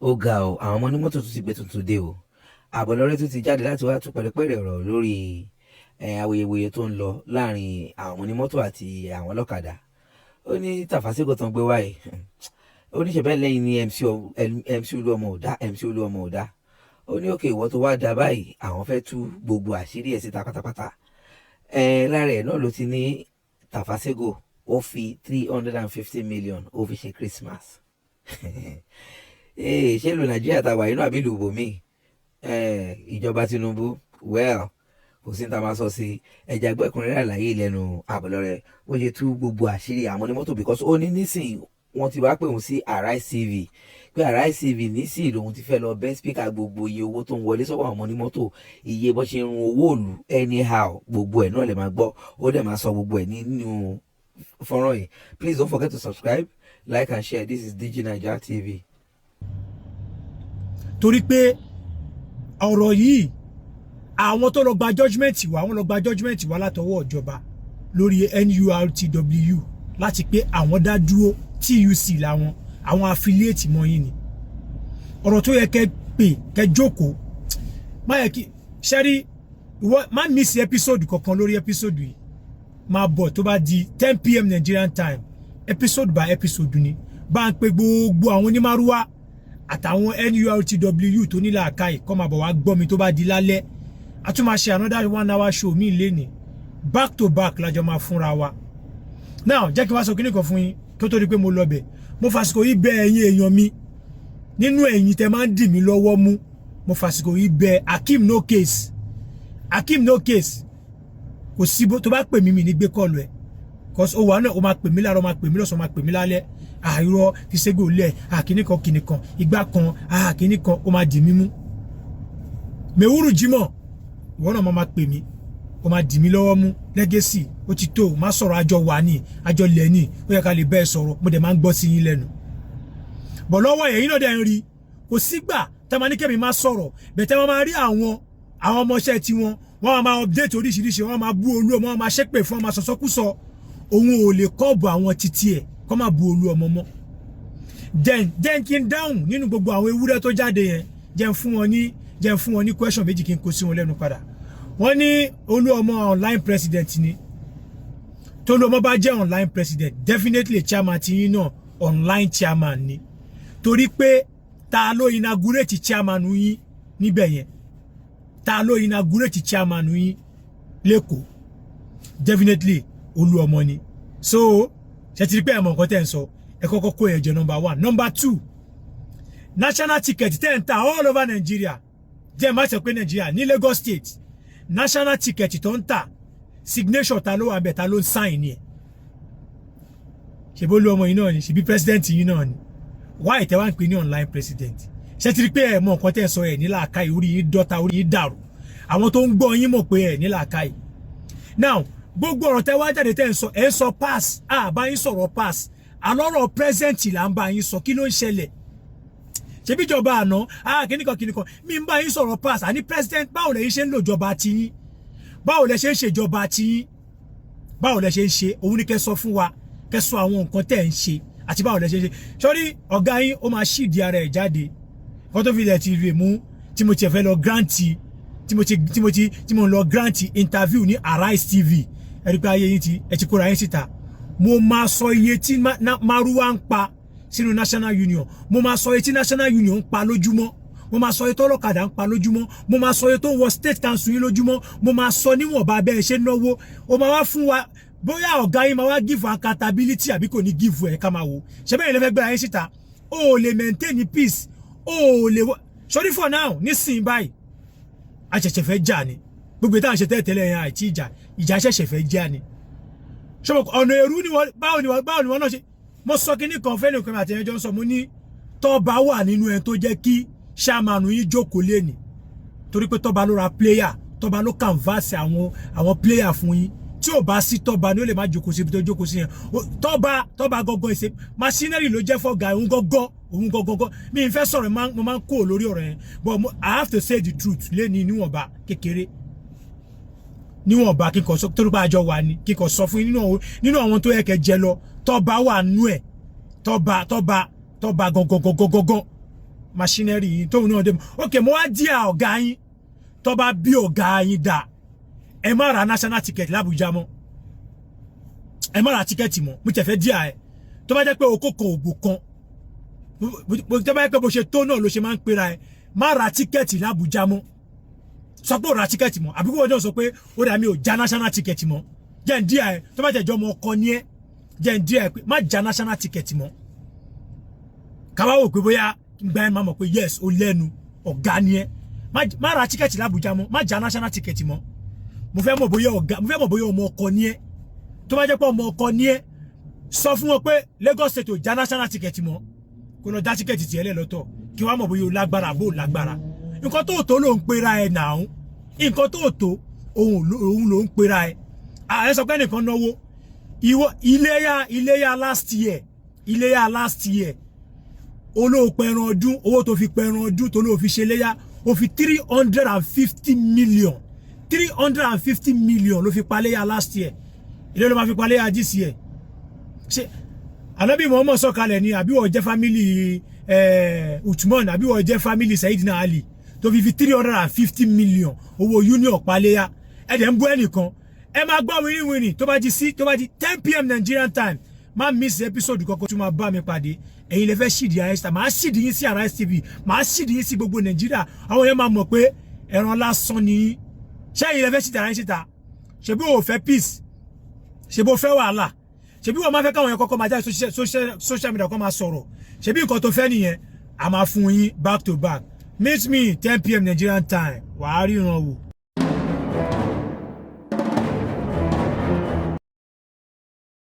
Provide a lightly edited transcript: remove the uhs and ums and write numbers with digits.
Ó ga ọ, àwọn ọmọ onímọ́tò tún ti gbé tuntun dé o. Àbọ̀lọ́rẹ́ tún ti jáde láti wá tú pẹ̀rẹ̀pẹ̀rẹ̀ ọ̀rọ̀ lórí awuyewuye tó ń lọ láàrin àwọn onímọ́tò àti àwọn ọlọ́kadà. Ó ní Tafa Sego tán gbé wáyé, ó ní ṣẹ̀bẹ́ lẹ́yìn ní MC, MC Olúọmọ ò dá, MC Olúọmọ ò dá. Ó ní òkè ìwọ tó wá dá báyìí, àwọn fẹ́ tú gbogbo àṣírí ẹ̀ síta pátápátá. Lára ẹ̀ náà ló ti ní Tafa Sego ó fi 350 million ó fi ṣe Christmas. Ṣé ìlú Nàìjíríà ta wà inú àbí ìlú ibòmíì? Ìjọba Tinubu, well, kò sí ní ta máa sọ sí ẹja gbẹ́kùnrin àlàyé lẹ́nu Àbọ̀lọ́rẹ́ bó ṣe tú gbogbo àṣírí àwọn onímọ́tò, because ó ní nísìnyí wọ́n ti wá pè òun sí Arise TV, pé Arise TV nísìnyí lòun ti fẹ́ lọ bẹ́ speaker gbogbo iye owó tó ń wọlé sọ́wọ́ àwọn onímọ́tò, iye bó ṣe ń run owó òlù anyhow, gbogbo ẹ̀ náà lè máa gbọ́. Ó dẹ̀ máa sọ gbogbo ẹ̀ nínú fọ́nrán yìí. Please don't forget to subscribe, like and share. This is Digi Naija TV. Torí pé ọ̀rọ̀ yìí, àwọn tó lọ gba judgement wá, wọ́n lọ gba judgement wá látọwọ́ ìjọba lórí NURTW láti pé àwọn dá dúró, TUC làwọn, àwọn affiliate mọ́ yín ni. Ọ̀rọ̀ tó yẹ kẹ́ pè kẹ́ jókòó, má yẹ kí ṣẹ́rí ìwọ má miss episode kankan lórí episode yìí. Máa bọ̀ tó bá di 10 p.m. Nigerian time, episode by episode ni. Bá ń pe gbogbo àwọn onímàrúwá àtàwọn NURTW tó ní làákàyè kọ́ máa bọ̀ wá gbọ́ mi tó bá di lálẹ́. A tún máa ṣe another one hour show mi lénìí, back to back lájọ máa fúnra wa. Now, jẹ́ kí n wá sọ kíní kan fún yín kí ó tó di pé mo lọ bẹ̀. Mo fàsìkò yìí bẹ̀ ẹ̀yin èèyàn mi, nínú ẹ̀yin tẹ́ máa ń dì mí lọ́wọ́ mú. Mo fàsìkò yìí bẹ̀ Akeem No Case. Akeem No Case, kò sí bó tó bá pè mí, mi ní gbé call ẹ̀, cause ó wà náà, ó máa pè mí láàárọ̀, ó máa pè mí lọ́sàn-án, ó máa pè mí lálẹ́. Àìrọ fi ségò lẹ̀, àkíní kan kìnì kan ìgbà kan, àkíní kan, ó máa dì mí mú. Mewuru Jimoh, ìwọ náà máa pè mí, ó máa dì mí lọ́wọ́ mú. Legacy, ó ti tó má sọ̀rọ̀. Àjọ wà ní àjọ lẹ̀ ní, ó yẹ ká lè bẹ́ẹ̀ sọ̀rọ̀. Mo dẹ̀ máa ń gbọ́ sí yín lẹ́nu bọ̀ lọ́wọ́. Ẹ̀yin náà dẹ̀ ń rí, kò sígbà tá a máa ní kẹ́mi má sọ̀rọ̀ bẹ̀tẹ̀. Wọ́n máa rí àwọn ọmọọṣẹ́ tiwọn, wọ́n máa update oríṣiríṣi, wọ́n máa bú Olú ọmọ, wọ́n máa ṣépè fún, wọn máa sọ̀sọ́kúsọ. Òun ò lè kọ́ọ̀bù àwọn títí ẹ̀ kọ́ máa bú Olú ọmọ mọ́. Then kí n dáhùn nínú gbogbo àwọn ewúrẹ́ tó jáde yẹn. Jẹ́ n fún wọn ní question méjì kí n kó sí wọn lẹ́nu padà. Wọ́n ní Olú ọmọ online president ni. Tolú ọmọ bá jẹ́ online president, definitely chairman ti yín náà online chairman ni, torí pé ta ló inaugurate chairman yín níbẹ̀ yẹn? Ta ló inaugurate chairman yín lẹ́kọ̀ọ́? Definitely Olú ọmọ ni. So ṣe ti rí pé ẹ mọ̀ nǹkan tẹ́ ń sọ? Ẹ kọ́kọ́ kó yẹn jẹ, number one. Number two, national ticket tẹ́ ń ta all over Nigeria, jẹ́ má sọ pé Nigeria, ní Lagos State, national ticket tó ń tà, signature ta ló wà bẹ́ẹ̀? Ta ló ń sign ni ẹ̀? Ṣèbó Olú ọmọ yìí náà ni? Ṣèbí president yìí náà ni? Why tẹ́ wá ń pè ní online president? Ṣé ti rí pé ẹ mọ̀ nǹkan tẹ́ ń sọ? Ẹ̀ ní làákàyè, orí yín dọ́ta, orí yín dàrú. Àwọn tó ń gbọ́ yín mọ̀ pé ẹ̀ ní làákàyè. Now, gbogbo ọ̀rọ̀ tẹ́ wá jáde tẹ́ ń sọ, ẹ̀ ń sọ past, à bá yín sọ̀rọ̀ past, àlọ́rọ̀ present là ń bá yín sọ. Kí ló ń ṣẹlẹ̀? Ṣebí ìjọba àná, ah, kíníkan kíníkan, mi ń bá yín sọ̀rọ̀ past àní president. Báwo lẹ yín ṣe ń lò jọba tiyín? Báwo lẹ ṣe ń ṣèjọba tiyín? Báwo lẹ ṣe ń ṣe? Òun ni kẹ́ sọ fún wa, kẹ́ sọ àwọn nǹkan tẹ́ ń ṣe àti báwo lẹ ṣe ń ṣe. Sọ́rí ọ̀gá yín, ó máa ṣídìí ara ẹ̀ jáde kó tó fi lẹ̀ ti rè mú tí mo tiẹ̀ fẹ́ lọ grant, tí mo lọ grant interview ní Arise TV. Ẹ rí pé ayé yín ti ẹ ti kóra yín síta. Mo máa sọ iye tí márúwá ń pa sínú National Union. Mo máa sọ iye tí National Union ń pa lójúmọ́. Mo máa sọ iye tó ọlọ́kadà ń pa lójúmọ́. Mo máa sọ iye tó ń wọ state council yín lójúmọ́. Mo máa sọ níwọ̀nba bẹ́ẹ̀ ṣe náwó. Ó máa wá fún wa bóyá ọ̀gá yín máa wá give accountability àbí kò ní give ẹ̀. Ká máa wò ṣe bẹ́ẹ̀ lè fẹ́ gbéra yín síta. O ò lè maintain peace, o ò lè sọrí. For now, nísìnyí báyìí, a ṣẹ̀ṣẹ̀ fẹ́ jà ni. Gbogbo ìta àṣẹ tẹ́lẹ̀ yẹn, àìtí ìjà, ìjà ṣẹ̀ṣẹ̀ fẹ́ jà ni. Ṣọmọ ọ̀nà èrú ni wọ́n? Báwo ni wọ́n náà ṣe? Mo sọ kíní kan fẹ́ẹ́ nìkan àti ẹjọ́ ń sọ. Mo ní tọ́ba wà nínú ẹni tó jẹ́ kí chairman yín jókòó léni, torí pé tọ́ba ló ra player, tọ́ba ló canvas àwọn player fún yín. Tí ò bá sí tọ́ba ni ó lè má jókòó síbi tó jókòó sí yẹn. Tọ́ba gangan ìṣe machinery ló jẹ́ fọ́gà òun gangan, òun gangan. Mi n fẹ́ sọ̀rọ̀, mo máa ń kó lórí ọ̀rọ̀ yẹn, but I have to say the truth léni níwọ̀nba kékeré, níwọ̀nba kíkọ sọ, torí pé àjọ wà ní kíkọ sọ fún yín. Nínú àwọn tó yẹ kẹ́ jẹ lọ, tọ́ba wà nú ẹ̀. Tọ́ba gangan gangan gangan. machinery yín tóun náà dé. Ok, mo wá dí à ọ̀gá yín. Tó bá bí ọ̀gá yín dà, ẹ má ra national ticket l'Abuja mọ́, ẹ má ra ticket mọ́. Mo tẹ̀ fẹ́ dí à ẹ. Tó bá jẹ́ pé okó kan ògbò kan, tó bá jẹ́ pé bó ṣe tó náà ló ṣe máa ń pera ẹ, má ra ticket l'Abuja mọ́. Sọ pé ò ra ticket mọ́, àbí kó wọ́n jọ sọ pé ó dà mí ò já national ticket mọ́. Jẹ́ ń dí à ẹ. Tó bá jẹ́ jọ ọmọ ọkọ ní ẹ, jẹ́ ń dí à ẹ pé má já national ticket mọ́. Káwá wò pé bóyá gba ẹ máa mọ̀ pé yes, ó lẹ́nu, ọ̀gá ni ẹ. Má ra ticket l'Abuja mọ́, má já national ticket mọ́. Mo fẹ́ mọ̀ bóyá ọ̀gá, mo fẹ́ mọ̀ bóyá ọmọ ọkọ ni ẹ. Tó bá jẹ́ pé ọmọ ọkọ ni ẹ, sọ fún wọn pé Lagos State ò já national ticket mọ́, kó lọ já ticket tiẹ̀ lẹ̀ lọ́tọ̀, kí wọ́n mọ̀ bóyá o lágbára bó o lágbára. Nǹkan tó tó ló ń pera ẹ nàá, nǹkan tó tó òun ló ń pera ẹ. Ẹ sọ pé nìkan náwó ìwọ. Iléyà, iléyà last year, iléyà last year, olóò pẹran ọdún. Owó tó fi pẹran ọdún, tó lóò fi ṣe léyà, ó fi 350 million, 350 million ló fi paléyà last year. Ilé ló máa fi paléyà this year. Ṣe Anabi Muhammad sọ̀kalẹ̀ ni, àbí wọ́n jẹ́ family Uthman, àbí wọ́n jẹ́ family Sayyidina Ali, tó fi 350 million owó union paléyà? Ẹ dẹ̀ ń bú ẹnìkan. Ẹ máa gbọ́ wìrìwìrì. Tó bá di sí, tó bá di 10 p.m. Nigerian time, má miss episode kọ́kọ́ tó máa bá mi pàdé. Ẹ̀yin lè fẹ́ ṣìdí Arise, máa ṣìdí yín sí Arise TV, máa ṣìdí yín sí gbogbo Nàìjíríà. Àwọn yẹn máa mọ̀ pé ẹran lásán ni yín. Ṣẹ́yìn lè fẹ́ ṣìdí ara yín síta? Ṣebí o fẹ́ peace? Ṣebí o fẹ́ wàhálà? Ṣebí wọ́n máa fẹ́ káwọn yẹn kọ́kọ́ máa jáde social media kọ́ máa sọ̀rọ̀? Ṣebí nǹkan tó fẹ́ nìyẹn? A máa fún yín back to back. Meet me 10 p.m. Nigerian time. Wàá ríran wò.